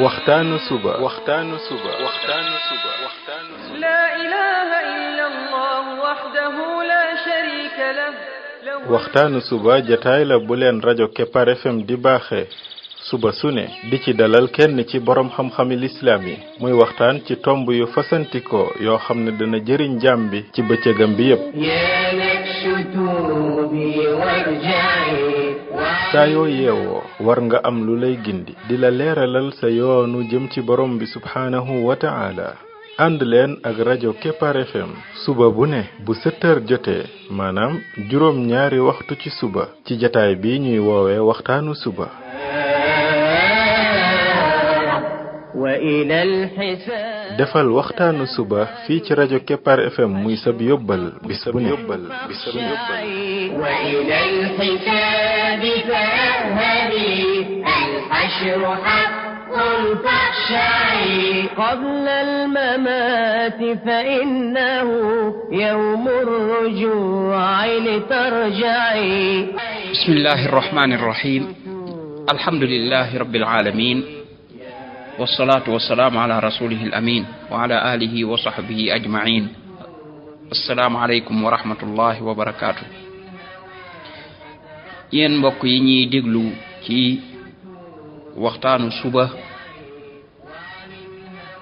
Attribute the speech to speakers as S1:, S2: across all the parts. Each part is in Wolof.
S1: waxtaanu suba
S2: لا إله إلا الله وحده لا شريك له
S1: waxtaanu suba jataay la bu leen rajo Kepar FM di baaxee suba su ne di ci dalal kenn ci borom xam-xami lislaam yi muy waxtaan ci tomb yu fasantikoo yoo xam ne dana jëriñ jaam bi ci bëccëgam bi yépp saa yoo yeewoo war nga am lu lay gindi di la leeralal sa yoonu jëm ci borom bi subhaanahu wa ta'ala ànd leen ak rajo Kepar FM suba bu ne bu 7h jotee maanaam juróom ñaari waxtu ci suba ci jataay bi ñuy woowee waxtaanu suba defal waxtaanu suba fii ci rajo Kepar FM muy sab yóbbal bis bu ne
S2: قبل الممات فإنه يوم الرجوع لترجعي
S3: بسم الله الرحمن الرحيم الحمد لله رب العالمين والصلاة والسلام على رسوله الأمين وعلى آله وصحبه أجمعين السلام عليكم ورحمة الله وبركاته yéen mbokk yi ñuy déglu ci waxtaanu suba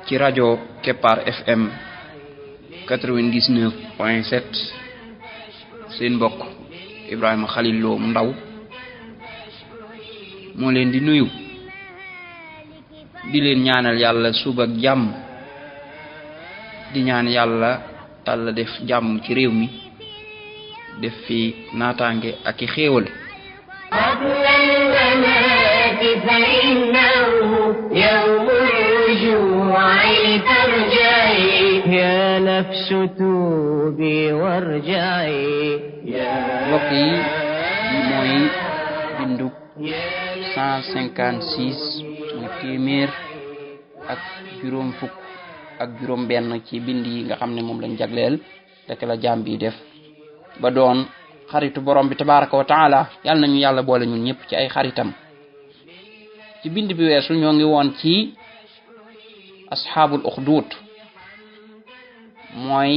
S3: ci rajo Kepar FM 99.7 seen mbokk Ibrahima Khalil Lo mu ndaw moo leen di nuyu di leen ñaanal yàlla suba ak jàmm di ñaan yàlla Yàlla def jàmm ci réew mi def fi naataange ak i xéewal
S2: فإنه يوم الرجوع لترجعي يا نفس توبي وارجعي
S3: mbokk yi mooy bindub 156 muy téeméer ak juróom fukk ak juróom benn ci bind yi nga xam ne moom lañ jagleel rek la jaam bi def ba doon xaritu borom bi tabaraka wa taala yàlla nañu yàlla boole ñun ñëpp ci ay xaritam ci bind bi weesu ñoo ngi woon ci asxaabul uxduud mooy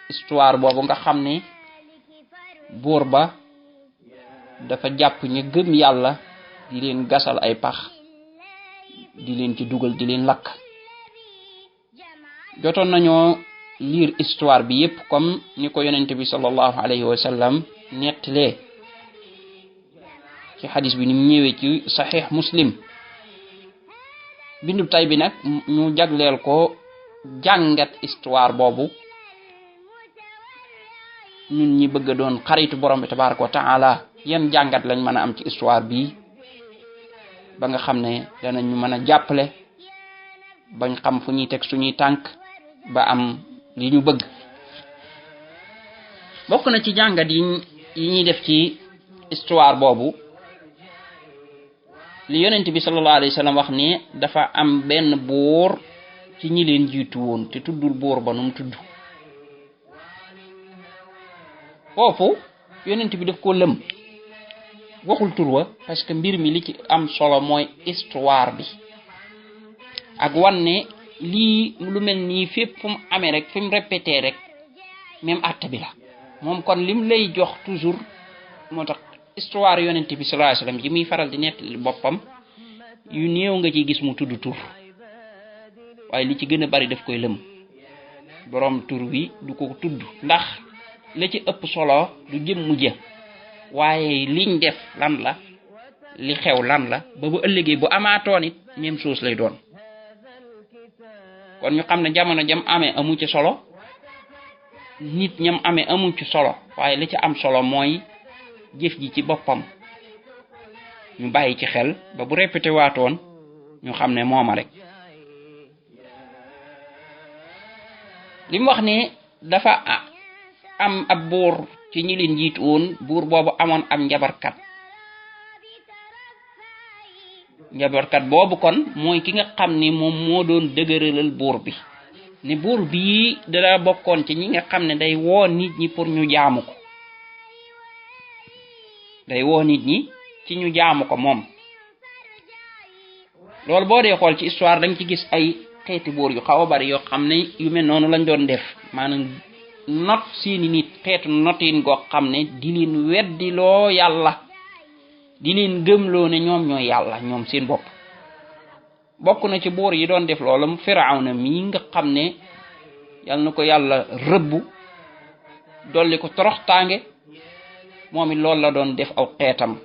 S3: histoire boobu nga xam ne buur ba dafa jàpp ñu gëm yàlla di leen gasal ay pax di leen ci dugal di leen lakk jotoon nañoo lire histoire bi yépp comme ni ko yonent bi sallallahu alayhi wa sallam nettalee ci hadis bi ni mu ñëwee ci sahih muslim bindu tay bi nag ñu jagleel ko jàngat histoire boobu ñun ñi bëgg doon xaritu borom bi tabaraka wa taala yan jàngat lañ mën a am ci histoire bi ba nga xam ne danañu mën a jàppale bañ xam fu ñuy teg suñuy tànk ba am li ñu bëgg bokk na ci jàngat yi ñuy def ci histoire boobu li yonent bi sallallahu alayhi wasallam wax ne dafa am benn buur ci ñi leen jiitu woon te tuddul buur ba nu mu tudd foofu yonent bi daf ko lëm waxul tur wa parce que mbir mi li ci am solo mooy histoire bi ak wan ne lii lu mel nii fépp fu mu amee rek fi mu répété rek même àtte bi la moom kon lim lay jox toujours moo tax histoire yonent bi sallallahu alayhi wasallam yi muy faral di nettali boppam yu néew nga ci gis mu tudd tur waaye li ci gën a bari daf koy lëm borom tur wi du ko tudd ndax la ci ëpp solo du jëmmu ja waaye liñ def lan la li xew lan la ba bu ëllëgee bu amaatoon it même chose lay doon kon ñu xam ne jamono jam amee amu ci solo nit ñam amee amu ci solo waaye li ci am solo mooy jëf ji ci boppam ñu bàyyi ci xel ba bu répété waatoon ñu xam ne mooma rek li mu wax ne dafa am ab buur ci ñi leen jiitu woon buur boobu amoon am njabarkat boobu kon mooy ki nga xam ne moom moo doon dëgëralal buur bi ne buur bii dara bokkoon ci ñi nga xam ne day woo nit ñi pour ñu jaamu ko day woo nit ñi ci ñu jaamu ko moom loolu boo dee xool ci histoire da nga ci gis ay xeeti buur yu xaw a bari yoo xam ne yu mel noonu lañ doon def maanaam not seeni nit xeetu notin goo xam ne di leen weddiloo yàlla di leen gëmloo ne ñoom ñooy yàlla ñoom seen bopp. bokk na ci buur yi doon def loolu Firawna mii nga xam ne yàlla na ko yàlla rëbbu dolli ko toroxtaange moom it loolu la doon def aw xeetam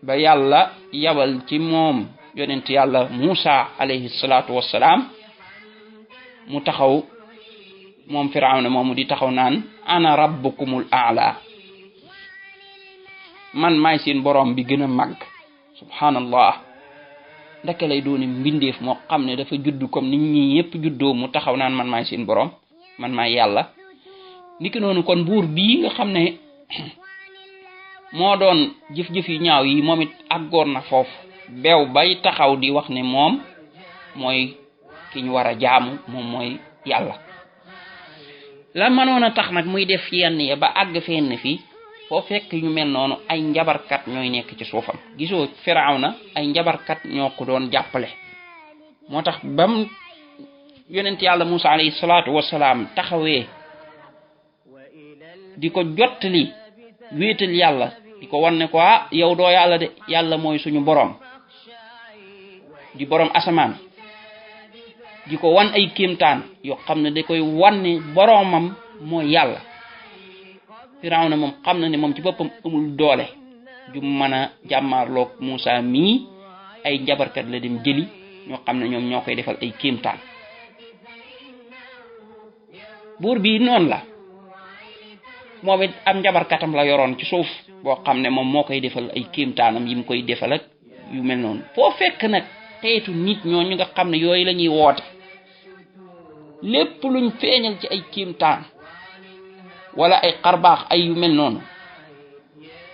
S3: ba yàlla yabal ci moom yonent yàlla Muusa alayhi salaatu wassalaam mu taxaw moom Firawna moomu di taxaw naan ana rabbukumul a'la man maay seen borom bi gën a màgg subhanallah ndaka lay doone mbindeef moo xam ne dafa judd comme nit ñi yépp juddoo mu taxaw naan man maay seen borom man maay yàlla niki noonu kon buur bii nga xam ne moo doon jëf-jëf yu ñaaw yi moom it àggoon na foofu beew bay taxaw di wax ne moom mooy ki ñu war a jaamu moom mooy yàlla la mënoon a tax nag muy def yenn ya ba àgg fenn fi foo fekk ñu mel noonu ay njabarkat ñooy nekk ci suufam gisoo Firawna ay njabarkat ñoo ko doon jàppale moo tax bam yonent yàlla Muusa alayhi salaatu wassalaam taxawee di ko jottali wéetal yàlla di ko wan ne ko yow doo yàlla de yàlla mooy suñu borom di borom asamaan di ko wan ay kéemtaan yoo xam ne da koy wan ne boromam mooy yàlla Firawna moom xam na ne moom ci boppam amul doole ju mën a jàmmaarloog Muusa mii ay njabarkat la dem jëli ñoo xam ne ñoom ñoo koy defal ay kéemtaan buur bi noonu la moom it am njabarkatam la yoroon ci suuf boo xam ne moom moo koy defal ay kéemtaanam yi mu koy defal ak yu mel noonu foo fekk nag xeetu nit ñooñu nga xam ne yooyu la ñuy woote lépp luñ feeñal ci ay kéemtaan wala ay xarbaax ay yu mel noonu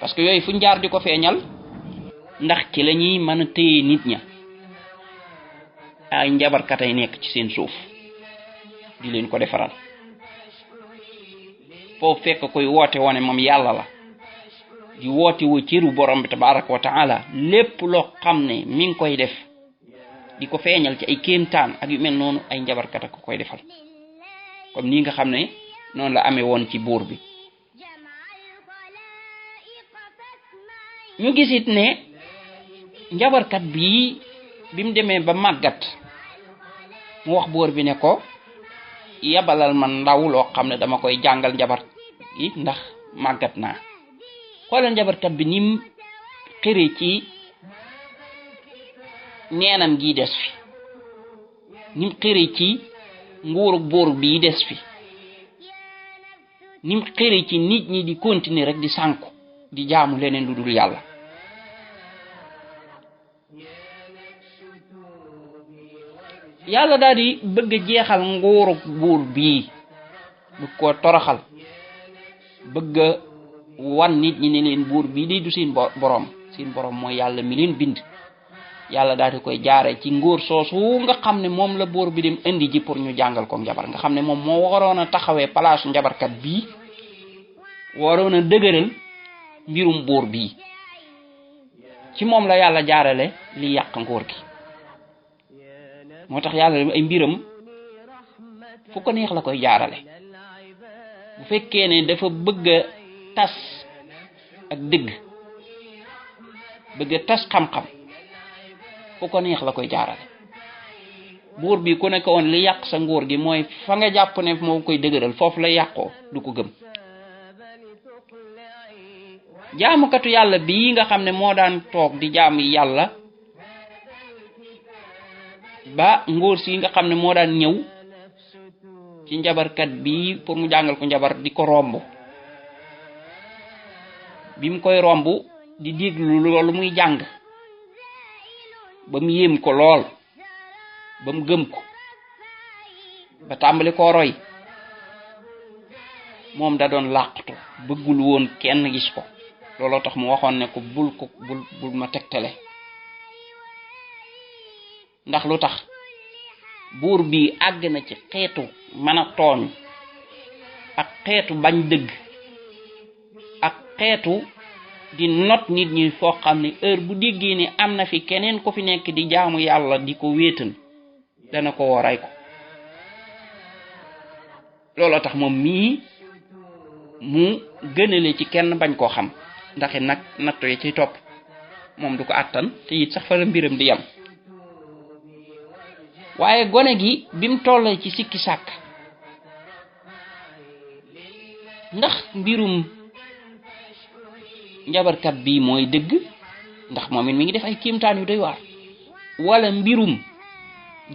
S3: parce que yooyu fuñ jaar di ko feeñal ndax ci la ñuy mën a téye nit ña ay njabarkat ay nekk ci seen suuf di leen ko defaral foo fekk koy woote wone moom yàlla la di woote woo ciru borom bi tabaraka wa taala lépp loo xam ne mi ngi koy def di ko feeñal ci ay kéemtaan ak yu mel noonu ay njabarkat ak ko koy defal comme nii nga xam ne noonu la amee woon ci buur bi ñu gisit ne njabarkat bii bi mu demee ba màggat mu wax buur bi ne ko yabalal man ndaw loo xam ne dama koy jàngal njabar yi ndax màggat naa xoolal njabarkat bi nim xëre ci neenam gi des fi nim xëre ci nguuru buur bii des fi nim xëre ci nit ñi di continuer rek di sànku di jaamu leneen lu dul yàlla yàlla daal di bëgg a jeexal nguuru buur bii bëgg koo toroxal bëgg a wan nit ñi ne leen buur bii di du seen borom mooy yàlla mi leen bind yàlla daal di koy jaare ci nguur soosu nga xam ne moom la buur bi dem indi ji pour ñu jàngal ko njabar nga xam ne moom moo waroon a taxawee palaasu njabarkat bii waroon a dëgëral mbirum buur bii ci moom la yàlla jaarale li yàq nguur gi moo tax yàlla ay mbiram fu ko neex la koy jaarale bu fekkee ne dafa bëgg a tas ak dëgg bëgg a tas xam-xam fu ko neex la koy jaarale buur bi ku nekk woon li yàq sa nguur gi mooy fa nga jàpp ne moo koy dëgëral foofu la yàqoo du ko gëm jaamukatu yàlla bii nga xam ne moo daan toog di jaamu yàlla ba ngóor si nga xam ne moo daan ñëw ci njabarkat bi pour mu jàngal ko njabar di ko romb bi mu koy romb di déglu loolu muy jàng ba mu yéem ko lool ba mu gëm ko ba tàmbali koo roy moom da doon làqatu bëggul woon kenn gis ko looloo tax mu waxoon ne ko bul ma tegtale ndax lu tax buur bi àgg na ci xeetu mën a tooñ ak xeetu bañ dëgg ak xeetu di not nit ñi foo xam ne heure bu déggee ne am na fi keneen ko fi nekk di jaamu yàlla di ko wéetal dana ko woo ray ko looloo tax moom mii mu gënale ci kenn bañ koo xam ndax nag nattu yi ci topp moom du ko àttan te it sax fa la mbiram di yam waaye gone gi bim tollee ci sikki sàkk ndax mbirum njabarkat bi mooy dëgg ndax moom it mi ngi def ay kéemtaan yu doy waar wala mbirum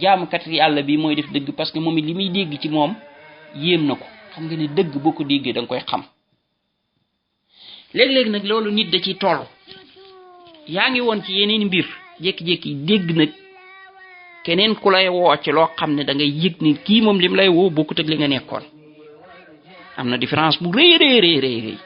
S3: jaamukat yàlla bi mooy def dëgg parce que moom it li muy dégg ci moom yéem na ko xam nga ne dëgg boo ko déggee da nga koy xam léeg-léeg nag loolu nit da ciy toll yaa ngi woon ci yeneen mbir jékki-jékki dégg nag keneen ku lay woo ci loo xam ne da ngay yëg ni kii moom lim lay woo bokkut ak li nga nekkoon am na différence bu rëy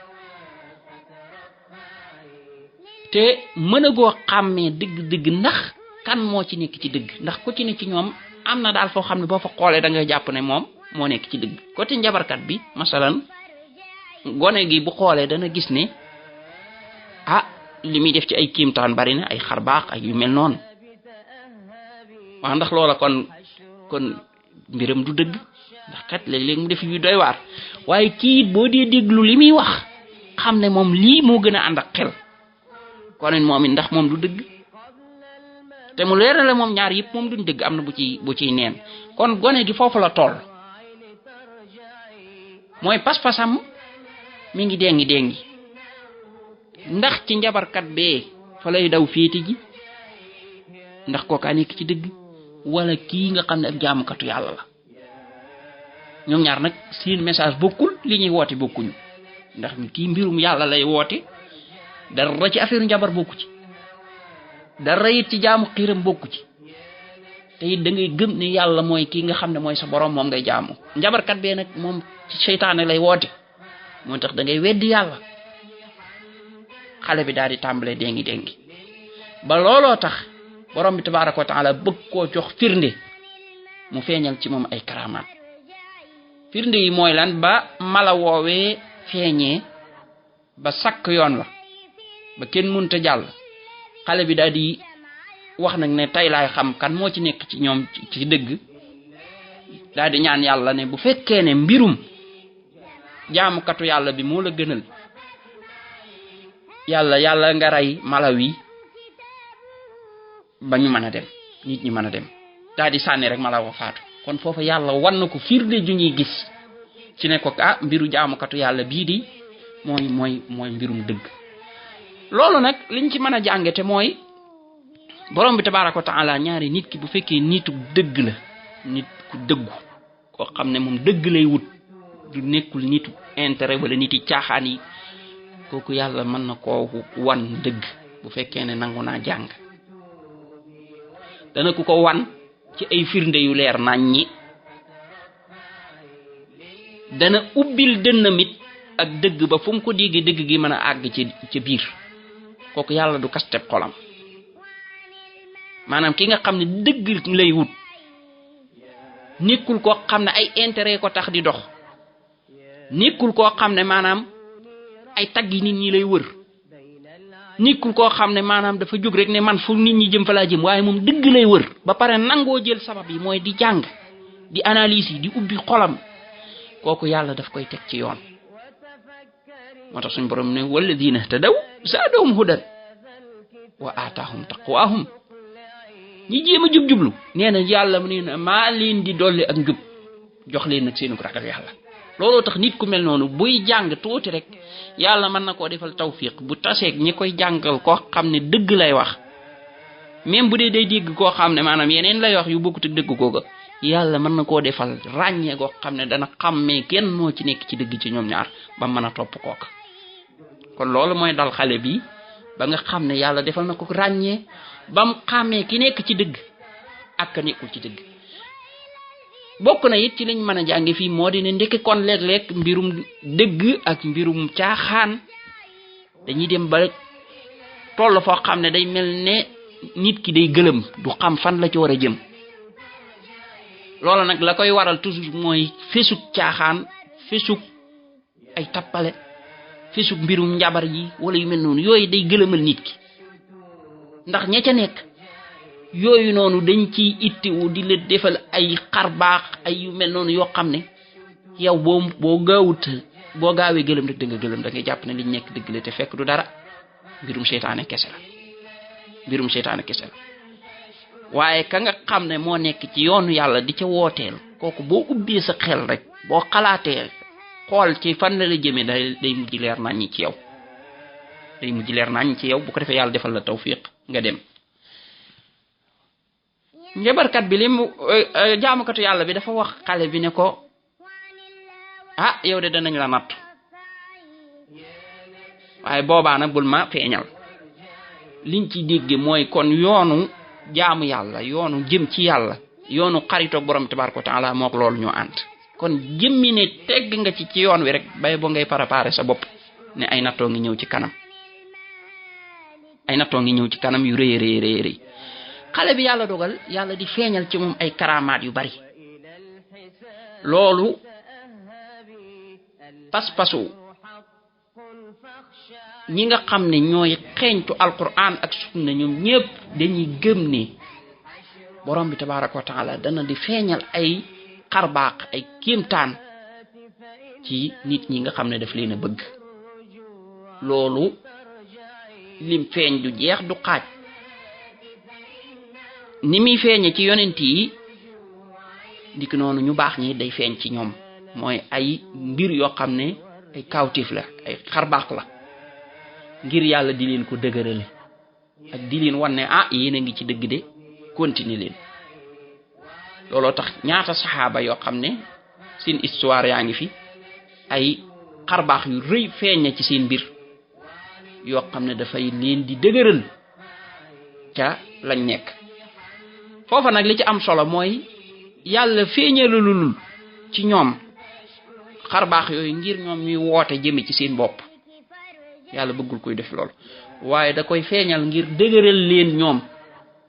S3: te mën a goo xàmmee dëgg-dëgg ndax kan moo ci nekk ci dëgg ndax ku ci ne ci ñoom am na daal foo xam ne boo fa xoolee da ngay jàpp ne moom moo nekk ci dëgg côté njabarkat bi masalan gone gi bu xoolee dana gis ne li muy def ci ay kiimtaan bari na ay xarbaax ay yu mel noonu waaw ndax loola kon mbiram du dëgg ndax kat léeg-léeg mu def yu doy waar waaye kii it boo dee déglu li muy wax xam ne moom lii moo gën a ànd ak xel kon moom it ndax moom du dëgg te mu leer na la moom ñaar yëpp moom duñ dëgg am na bu ciy neen kon gone gi foofu la toll mooy pas-pasam mi ngi dengi ndax ci njabarkat bee fa lay daw féete ji ndax kookaa nekk ci dëgg wala kii nga xam ne ab jaamukatu yàlla la ñoom ñaar nag seen message bokkul li ñuy woote bokkuñu ndax kii mbirum yàlla lay woote dara ci affaire njabar bokku ci dara it ci jaamu xiiram bokku ci te it da ngay gëm ne yàlla mooy kii nga xam ne mooy sa borom moom ngay jaamu njabarkat bee nag moom ci seytaane lay woote moo tax da ngay weddi yàlla xale bi daal di tàmbalee dengi ba looloo tax borom bi tabaaraka wa taala bëgg koo jox firnde mu feeñal ci moom ay karamaat firnde yi mooy lan ba mala woowee feeñee ba sakk yoon la ba kenn mënta jàll xale bi daal di wax nag ne tey laay xam kan moo ci nekk ci ñoom ci dëgg daal di ñaan yàlla ne bu fekkee ne mbirum jaamukatu yàlla bi moo la gënal yàlla nga rey mala wi ba ñu mën a dem nit ñi mën a dem daal di sànni rek mala wa faatu kon foofu yàlla wan na ko firnde ju ñuy gis ci ne ko mbiru jaamukatu yàlla bii di mooy mbirum dëgg loolu nag liñ ci mën a jàngate mooy borom bi tabaaraka wa taala ñaari nit ki bu fekkee nitu dëgg la nit ku dëggu koo xam ne moom dëgg lay wut du nekkul nitu intérêt wala niti caaxaan yi kooku yàlla mën na koo wan dëgg bu fekkee ne nangu naa jàng dana ku ko wan ci ay firnde yu leer naññi dana ubbil dënnamit ak dëgg ba fu mu ko déggee dëgg gi mën a àgg ci biir kooku yàlla du kasteb xolam maanaam ki nga xam ne dëgg lay wut nekkul koo xam ne ay intérêt ko tax di dox nekkul koo xam ne maanaam ay taggi nit ñi lay wër nekkul koo xam ne maanaam dafa jóg rek ne man fu nit ñi jëm fa laa jëm waaye moom dëgg lay wër ba pare nangoo jël sabab yi mooy di jàng di analyse yi di ubbi xolam kooku yàlla daf koy teg ci yoon moo tax suñu borom ne walladina tadaw zaadahum hudan wa aataahum taqwaahum ñi jéem a jub-jublu nee na yàlla mu ne maa leen di dolli ak njub jox leen nag seenu ragal yàlla looloo tax nit ku mel noonu buy jàng tuuti rek yàlla mën na koo defal tawfiq bu taseeg ñi koy jàngal koo xam ne dëgg lay wax même bu dee day dégg koo xam ne maanaam yeneen lay wax yu bokkut ak dëgg googa yàlla mën na koo defal ràññee goo xam ne dana xàmmee kenn moo ci nekk ci dëgg ci ñoom ñaar ba mën a topp kooka kon loolu mooy dal xale bi ba nga xam ne yàlla defal na ko ràññee ba mu xàmmee ki nekk ci dëgg ak ka nekkul ci dëgg bokk na it ci lañ mën a jànge fii moo di ne ndekki kon léeg-léeg mbirum dëgg ak mbirum caaxaan dañuy dem ba toll foo xam ne day mel ne nit ki day gëlëm du xam fan la ci war a jëm loolu nag la koy waral toujours mooy fesuk caaxaan fesuk ay tappale fesuk mbirum njabar yi wala yu mel noonu yooyu day gëlëmal nit ki ndax ña ca nekk yooyu noonu dañ ciy ittiwu di la defal ay xarbaax ay yu mel noonu yoo xam ne yow boo gaawee gëlëm rek da nga gëlëm da ngay jàpp ne liñ nekk dëgg la te fekk du dara mbirum seytaane kese la waaye ka nga xam ne moo nekk ci yoonu yàlla di ca wooteel kooku boo ubbee sa xel rek boo xalaatee xool ci fan la jëmee day mujj leer nañ ci yow bu ko defee yàlla defal la tawfiq nga dem. njabarkat bi jaamukatu yàlla bi dafa wax xale bi ne ko yow de danañ la natt waaye boobaa nag bul ma feeñal. liñ ci dégge mooy kon yoonu jaamu yàlla yoonu jëm ci yàlla yoonu xaritoog borom tabaraka wa taala mook loolu ñoo ànd kon jëmmi ne tegg nga ci yoon wi rek bay boo ngay préparer sa bopp ne ay nattoo ngi ñëw ci kanam yu rëy xale bi yàlla dogal yàlla di feeñal ci moom ay karamaat yu bari loolu pas-pasu ñi nga xam ne ñooy xeeñtu alquran ak sunna ñoom ñëpp dañuy gëm ne borom bi tabaraka wa taala dana di feeñal ay xarbaax ay kéemtaan ci nit ñi nga xam ne daf leen a bëgg loolu lim feeñ du jeex du xaaj ni muy feeñe ci yonent yi ndik noonu ñu baax ñi day feeñ ci ñoom mooy ay mbir yoo xam ne ay kawtif la ay xarbaax la ngir yàlla di leen ko dëgërale ak di leen wan ne yéen a ngi ci dëgg de continuer leen looloo tax ñaata saxaaba yoo xam ne seen histoire yaa ngi fi ay xarbaax yu rëy feeñ ci seen mbir yoo xam ne dafay leen di dëgëral ca lañ nekk foofa nag li ci am solo mooy yàlla feeñalalul ci ñoom xarbaax yooyu ngir ñoom ñuy woote jëme ci seen bopp yàlla bëggul koy def loolu waaye da koy feeñal ngir dëgëral leen ñoom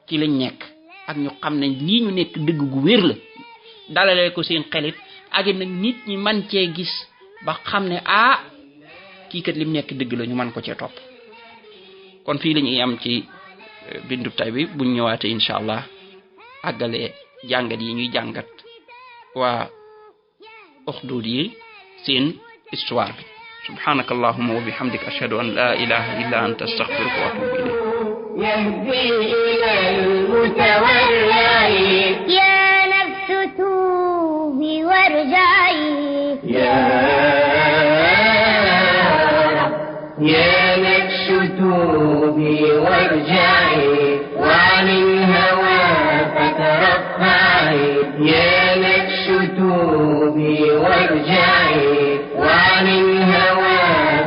S3: ci lañ nekk ak ñu xam ne lii ñu nekk dëgg gu wér la dalalee ko seen xelit ak nag nit ñi man cee gis ba xam ne kii kat lim nekk dëgg la ñu man ko cee topp kon fii la ñuy am ci bindu tay bi buñ ñëwaatee incha allah àggale jàngat yi ñuy jàngat waa Ukhdud yi seen histoire bi subhanaka allahumma wa bihamdika ashhadu an la ilaha illa anta astaghfiruka wa atubu ilayk
S4: يهدي إلى المتورعين يا نفس توبي وارجعي يا نفس توبي وارجعي وعن الهوى فترفعي يا نفس توبي وارجعي وعن الهوى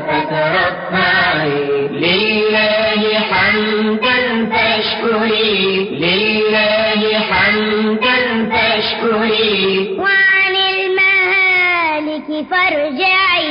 S4: فترفعي لله حمدا فاشكري لله حمدا فاشكري وعن المهالك فارجعي